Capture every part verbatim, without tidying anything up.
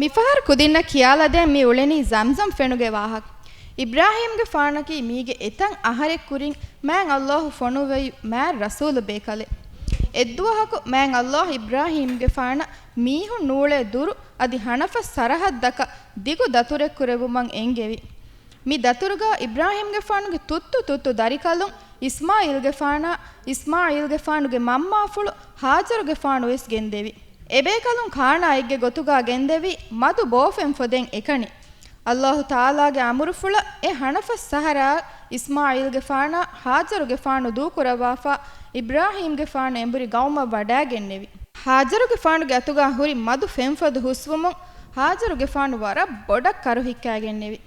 މިފަހަރު ކުދިންނަށް ޚިޔާލަށް ދޭން މި އުޅެނީ ޒަމްޒަމް ފެނުގެ ވާހަކަ. އިބްރާހީމްގެފާނަކީ މީގެ އެތައް އަހަރެއް ކުރިން މާތް ﷲ ފޮނުއްވި މާތް ރަސޫލު ބޭކަލެއް. އެއްދުވަހަކު މާތް ﷲ އިބްރާހީމްގެފާނަށް މީހުން ނޫޅޭ ދުރު އަދި ހަނަފަސް ސަރަހައްދަކަށް ދިގު ދަތުރެއް ކުރެއްވުމަށް އެންގެވި. މި ދަތުރުގަ އިބްރާހީމްގެފާނުގެ ތުއްތު ތުއްތު ދަރިކަލުން އިސްމާޢީލްގެފާނާ، އިސްމާޢީލްގެފާނުގެ މަންމާފުޅު ހާޖަރުގެފާނު ވެސް ގެންދެވި. އެބޭކަލުން ކާނާއެއްގެ ގޮތުގަ ގެންދެވި މަދު ބޯފެން ފޮދެއް އެކަނި. ﷲ ތަޢާލާގެ އަމުރުފުޅަށް އެ ހަނަފަސް ސަހަރާއަށް އިސްމާޢީލްގެފާނާ ހާޖަރުގެފާނު ދޫކުރައްވާފަ އިބްރާހީމްގެފާނު އެނބުރި ގައުމަށް ވަޑާގެންނެވި. ހާޖަރުގެފާނުގެ އަތުގަ ހުރި މަދު ފެންފޮދު ހުސްވުމުން ހާޖަރުގެފާނު ވަރަށް ބޮޑަށް ކަރުހިއްކާގެންނެވި.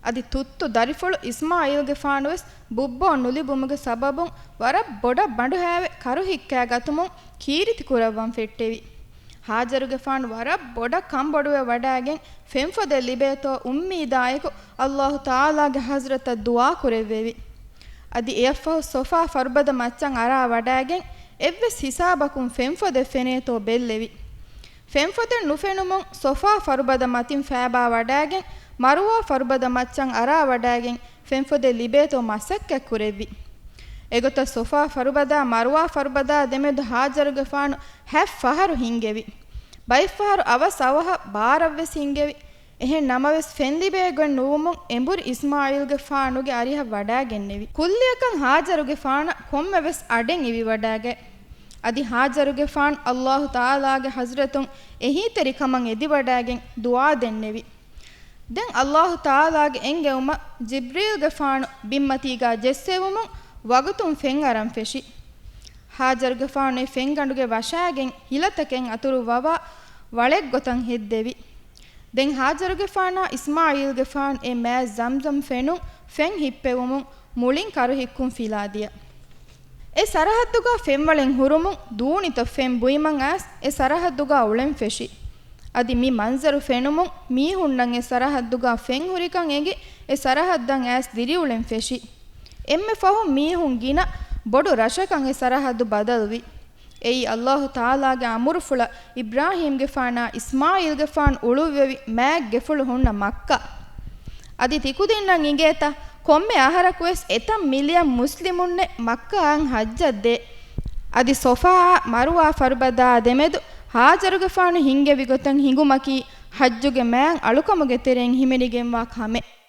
އަދި ތުއްތު ދަރިފުޅު އިސްމާޢީލްގެފާނުވެސް ބުއްބޯ ނުލިބުމުގެ ސަބަބުން ވަރަށް ބޮޑަށް ބަނޑުހާވެ ކަރުހިއްކާގަތުމުން ކީރިތި ކުރައްވަން ފެއްޓެވި. ހާޖަރުގެފާނު ވަރަށް ބޮޑަށް ކަންބޮޑުވެ ވަޑާގެން ފެންފޮދެއް ލިބޭތޯ އުއްމީދާއެކު ﷲ ތަޢާލާގެ ޙަޟްރަތަށް ދުޢާ ކުރެއްވެވި. އަދި އެއަށްފަހު ޞަފާ ފަރުބަދަ މައްޗަށް އަރާ ވަޑާގެން އެއްވެސް ހިސާބަކުން ފެންފޮދެއް ފެނޭތޯ ބެއްލެވި. ފެންފޮދެއް ނުފެނުމުން ޞަފާ ފަރުބަދަ މަތިން ފައިބާ ވަޑާގެން މަރުވާ ފަރުބަދަ މައްޗަށް އަރާ ވަޑާގެން ފެންފޮދެއް ލިބޭތޯ މަސައްކަތް ކުރެއްވި. އެގޮތަށް ޞަފާ ފަރުބަދާ މަރުވާ ފަރުބަދާ ދެމެދު ހާޖަރުގެފާނު ހަތް ފަހަރު ހިންގެވި. ބައެއް ފަހަރު އަވަސް އަވަހަށް ބާރަށްވެސް ހިންގެވި. އެހެން ނަމަވެސް ފެންލިބޭ ގޮތް ނުވުމުން އެނބުރި އިސްމާޢީލްގެފާނުގެ އަރިހަށް ވަޑާގެންނެވި. ކުއްލިއަކަށް ހާޖަރުގެފާނަށް ކޮންމެވެސް އަޑެއް އިވިވަޑާގަތް. އަދި ހާޖަރުގެފާނު ﷲ ތަޢާލާގެ ޙަޟްރަތުން އެހީތެރިކަމަށް އެދިވަޑާގެން ދުޢާ ދެންނެވި. ދެން ﷲ ތަޢާލާގެ އެންގެވުމަށް ޖިބްރީލްގެފާނު ބިންމަތީގަ ޖެއްސެވުމުން ވަގުތުން ފެން އަރަން ފެށި. ހާޖަރުގެފާނު އެ ފެންގަނޑުގެ ވަށާގެން ހިލަތަކެއް އަތުރު ވަވާ ވަޅެއްގޮތަށް ހެއްދެވި. ދެން ހާޖަރުގެފާނާ އިސްމާޢީލްގެފާނު އެ މާތް ޒަމްޒަމް ފެނުން ފެން ހިއްޕެވުމުން މުޅިން ކަރުހިއްކުން ފިލާދިޔަ. އެ ސަރަހައްދުގަ ފެންވަޅެއް ހުރުމުން ދޫނިތައް ފެން ބުއިމަށް އައިސް އެ ސަރަހައްދުގަ އުޅެން ފެށި. އަދި މި މަންޒަރު ފެނުމުން މީހުންނަށް އެ ސަރަހައްދުގަ ފެން ހުރިކަން އެނގި އެ ސަރަހައްދަށް އައިސް ދިރިއުޅެން ފެށި. އެންމެ ފަހުން މީހުން ގިނަ ބޮޑު ރަށަކަށް އެ ސަރަހައްދު ބަދަލުވި. އެއީ ﷲ ތަޢާލާގެ އަމުރުފުޅަށް އިބްރާހީމްގެފާނާ އިސްމާޢީލްގެފާނު އުޅުއްވެވި މާތް ގެފުޅު ހުންނަ މައްކާ. އަދި ތިކުދިންނަށް އިނގޭތަ، ކޮންމެ އަހަރަކުވެސް އެތައް މިލިއަން މުސްލިމުންނެއް މައްކާއަށް ޙައްޖަށް ދޭ. އަދި ޞަފާއާ މަރުވާ ފަރުބަދާއާ ދެމެދު ހާޖަރުގެފާނު ހިންގެވި ގޮތަށް ހިނގުމަކީ ޙައްޖުގެ މާތް އަޅުކަމުގެ ތެރެއިން ހިމެނިގެންވާ ކަމެއް.